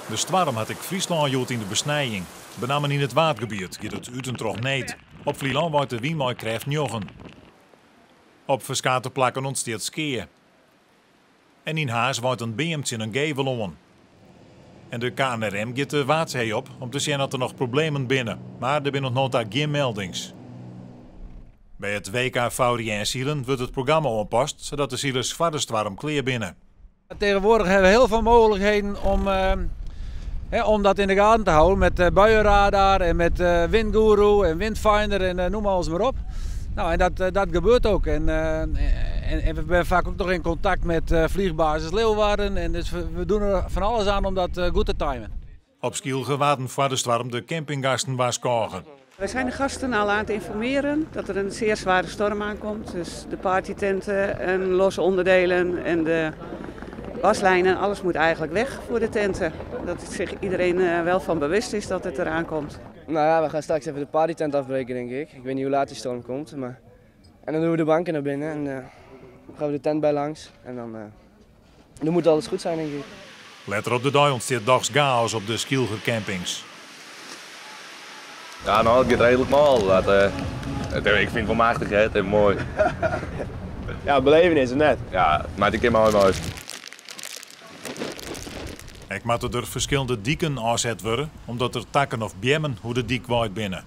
De stoarm hat ek Fryslân hjoed yn de besnijing. Benammen yn it Waadgebiet giet it út en troch need. Op Flylân waait de wyn mei krêft njoggen. Op ferskate plakken ûntstiet skea. En yn Harns waait in beam tsjin in gevel oan. En de KNRM giet de Waadsee op om te sjen oft der noch problemen binne. Mar der binne oant no ta gjin meldings. By it WK Vaurien-silen wurdt it programma oanpast, sadat de silers foar de stoarm klear binne. Tegenwoordig hebben we heel veel mogelijkheden om, om dat in de gaten te houden. Met buienradar en met windguru en windfinder en noem alles maar op. Nou, en dat gebeurt ook. En we zijn vaak ook nog in contact met vliegbasis Leeuwarden. En dus we doen er van alles aan om dat goed te timen. Op Skylge waarden foar de stoarm de campinggasten warskôge. We zijn de gasten al aan het informeren dat er een zeer zware storm aankomt. Dus de partytenten en losse onderdelen en de waslijnen, alles moet eigenlijk weg voor de tenten. Dat zich iedereen wel van bewust is dat het eraan komt. Nou ja, we gaan straks even de partytent afbreken, denk ik. Ik weet niet hoe laat die storm komt. Maar... En dan doen we de banken naar binnen en dan gaan we de tent bij langs. En dan moet alles goed zijn, denk ik. Letter op de dei ûntstiet dochs chaos op de Skylger campings. Ja, nou, it giet reedlik mâl. Ik fyn it wol machtich, hè. It is moai. Ja, belevenis is net. Ja, mar ik kin moai mei. Ek moatte der ferskillende diken ôfset wurde, omdat der takken of beammen oer de dyk waaid binne.